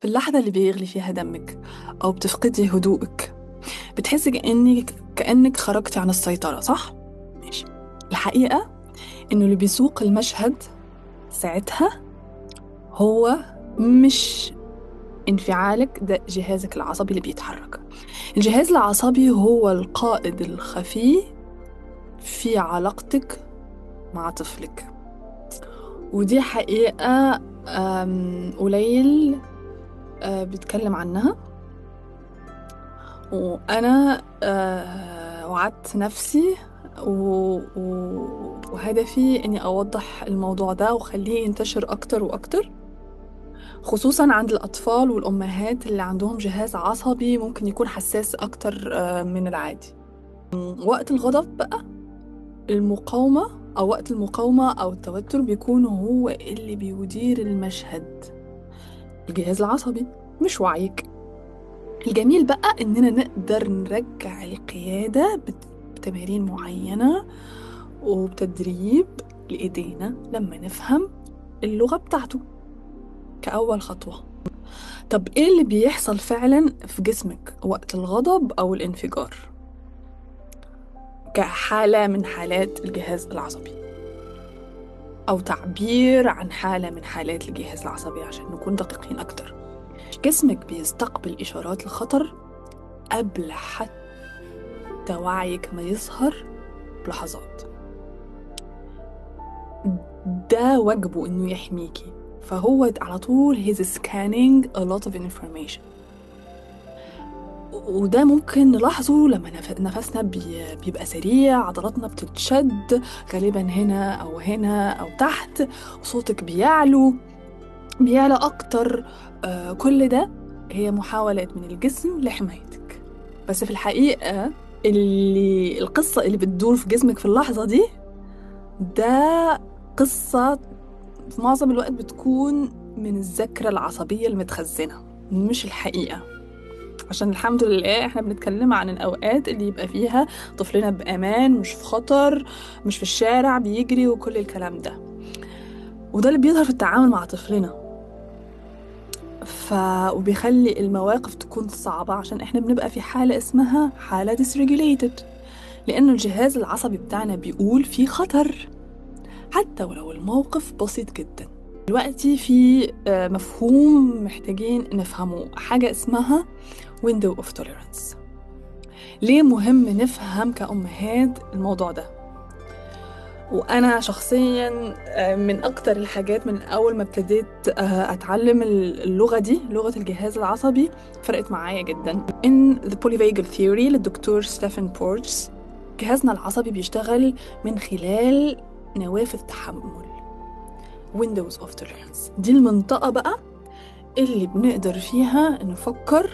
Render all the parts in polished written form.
اللحظة اللي بيغلي فيها دمك أو بتفقدي هدوءك، بتحسي كأنك خرجتي عن السيطرة، صح؟ ماشي. الحقيقة إنه اللي بيسوق المشهد ساعتها هو مش انفعالك، ده جهازك العصبي اللي بيتحرك. الجهاز العصبي هو القائد الخفي في علاقتك مع طفلك، ودي حقيقة قليل بيتكلم عنها. وأنا وعدت نفسي وهدفي إني أوضح الموضوع ده وخليه ينتشر أكتر وأكتر، خصوصاً عند الأطفال والأمهات اللي عندهم جهاز عصبي ممكن يكون حساس أكتر من العادي. وقت الغضب بقى، المقاومة أو وقت المقاومة أو التوتر بيكون هو اللي بيدير المشهد، الجهاز العصبي مش وعيك. الجميل بقى إننا نقدر نرجع القيادة بتمارين معينة وبتدريب لإيدينا لما نفهم اللغة بتاعته كأول خطوة. طب إيه اللي بيحصل فعلا في جسمك وقت الغضب أو الانفجار كحالة من حالات الجهاز العصبي، أو تعبير عن حالة من حالات الجهاز العصبي عشان نكون دقيقين أكتر؟ جسمك بيستقبل إشارات الخطر قبل حتى وعيك ما يظهر بلحظات. ده واجبه إنه يحميكي، فهو على طول he's scanning a lot of information. وده ممكن نلاحظه لما نفسنا بيبقى سريع، عضلاتنا بتتشد غالبا هنا أو هنا أو تحت، صوتك بيعلى أكتر. كل ده هي محاولات من الجسم لحمايتك. بس في الحقيقة القصة اللي بتدور في جسمك في اللحظة دي، ده قصة في معظم الوقت بتكون من الذاكرة العصبية المتخزنة، مش الحقيقة. عشان الحمد لله احنا بنتكلم عن الأوقات اللي يبقى فيها طفلنا بأمان، مش في خطر، مش في الشارع بيجري وكل الكلام ده. وده اللي بيظهر في التعامل مع طفلنا، وبيخلي المواقف تكون صعبة، عشان احنا بنبقى في حالة اسمها حالة dysregulated، لأنه الجهاز العصبي بتاعنا بيقول في خطر حتى ولو الموقف بسيط جدا. دلوقتي في مفهوم محتاجين نفهمه، حاجة اسمها window of tolerance. ليه مهم نفهم كأمهات الموضوع ده؟ وأنا شخصياً من أكتر الحاجات من أول ما ابتديت أتعلم اللغة دي، لغة الجهاز العصبي، فرقت معايا جداً. In the polyvagal theory للدكتور ستيفن بورتس، جهازنا العصبي بيشتغل من خلال نوافذ تحمل، windows of tolerance. دي المنطقة بقى اللي بنقدر فيها نفكر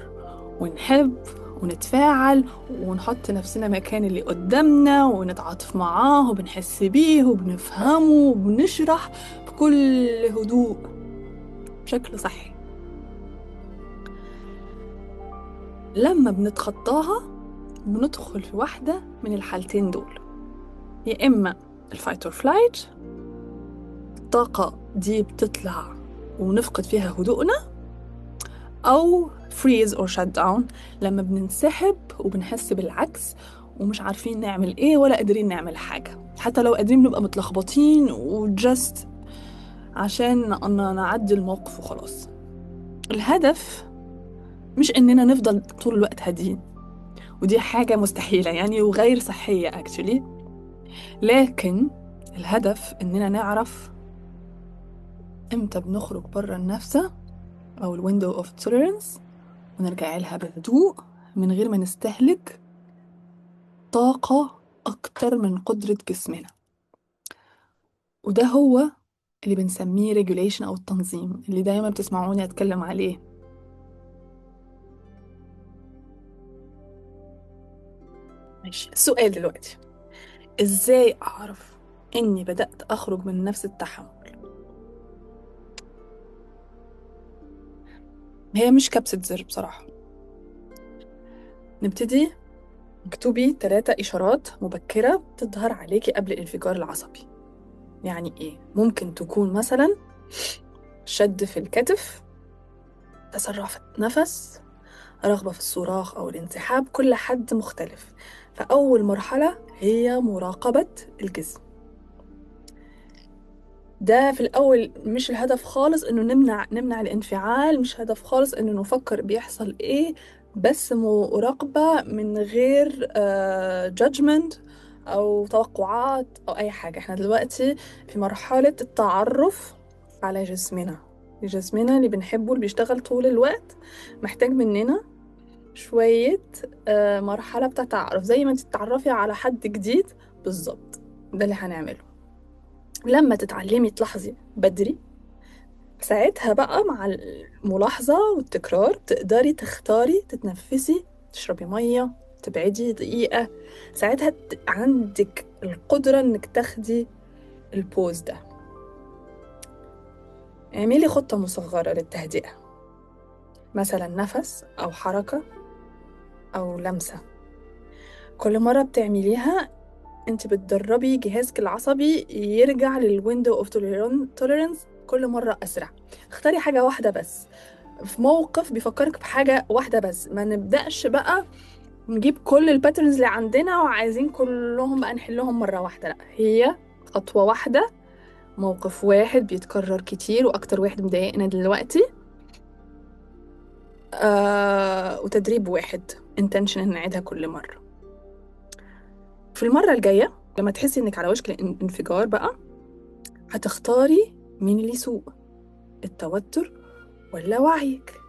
ونحب ونتفاعل ونحط نفسنا مكان اللي قدامنا ونتعاطف معاه وبنحس بيه وبنفهمه وبنشرح بكل هدوء بشكل صحي. لما بنتخطاها بندخل في واحدة من الحالتين دول، يا إما ال fight or flight، الطاقة دي بتطلع ونفقد فيها هدوءنا، أو freeze or shut down لما بننسحب وبنحس بالعكس ومش عارفين نعمل إيه ولا قادرين نعمل حاجة، حتى لو قادرين بنبقى متلخبطين و just عشان نعدي الموقف وخلاص. الهدف مش إننا نفضل طول الوقت هادين، ودي حاجة مستحيلة يعني وغير صحية actually، لكن الهدف إننا نعرف إمتى بنخرج برا النفس أو ال window of tolerance ونرجع لها بهدوء من غير ما نستهلك طاقة أكتر من قدرة جسمنا. وده هو اللي بنسميه regulation أو التنظيم اللي دايما بتسمعوني أتكلم عليه. ماشي، السؤال دلوقتي، إزاي أعرف إني بدأت أخرج من نفس التحمل؟ هي مش كبسة زر بصراحة. نبتدي. اكتبي 3 إشارات مبكرة تظهر عليكي قبل الانفجار العصبي. يعني إيه؟ ممكن تكون مثلا شد في الكتف، تسرع في النفس، رغبة في الصراخ أو الانسحاب. كل حد مختلف. فأول مرحلة هي مراقبة الجسم. ده في الأول مش الهدف خالص إنه نمنع الانفعال، مش هدف خالص إنه نفكر بيحصل إيه، بس مراقبة من غير judgment أو توقعات أو أي حاجة. إحنا دلوقتي في مرحلة التعرف على جسمنا، جسمنا اللي بنحبه اللي بيشتغل طول الوقت، محتاج مننا شوية مرحلة بتاع تعرف، زي ما انت تتعرفي على حد جديد بالظبط. ده اللي هنعمله. لما تتعلمي تلاحظي بدري، ساعتها بقى مع الملاحظة والتكرار تقدري تختاري تتنفسي، تشربي مية، تبعدي دقيقة. ساعتها عندك القدرة انك تاخدي البوز ده. اعملي خطة مصغرة للتهدئة، مثلا نفس أو حركة أو لمسة. كل مرة بتعمليها انت بتدربي جهازك العصبي يرجع لل window of tolerance كل مرة أسرع. اختاري حاجة واحدة بس في موقف بيفكرك بحاجة واحدة بس، ما نبدأش بقى نجيب كل ال patterns اللي عندنا وعايزين كلهم بقى نحلهم مرة واحدة. لا، هي خطوة واحدة، موقف واحد بيتكرر كتير وأكتر واحد مضايقنا دلوقتي، وتدريب واحد intention نعيدها كل مرة. في المرة الجاية لما تحسي إنك على وشك الانفجار بقى، هتختاري مين اللي يسوق، التوتر ولا وعيك.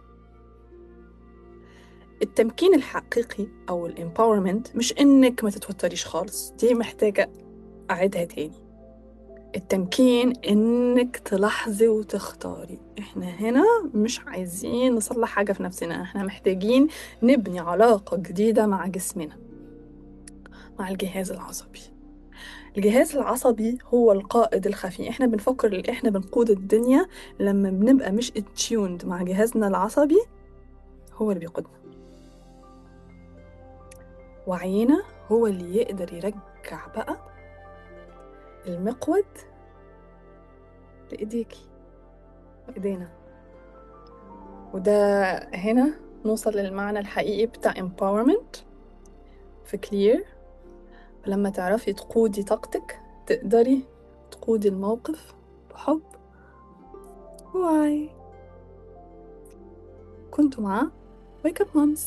التمكين الحقيقي أو ال empowerment مش إنك ما تتوتريش خالص، دي محتاجة أعيدها تاني. التمكين إنك تلاحظي وتختاري. إحنا هنا مش عايزين نصلح حاجة في نفسنا، إحنا محتاجين نبني علاقة جديدة مع جسمنا، مع الجهاز العصبي. الجهاز العصبي هو القائد الخفي. إحنا بنفكر إن إحنا بنقود الدنيا، لما بنبقى مش attuned مع جهازنا العصبي هو اللي بيقودنا. وعينا هو اللي يقدر يرجع بقى المقود لإيديكي وإيدينا. وده هنا نوصل للمعنى الحقيقي بتاع empowerment في كلير. لما تعرفي تقودي طاقتك تقدري تقودي الموقف بحب وعي. كنتوا مع Wake Up Moms.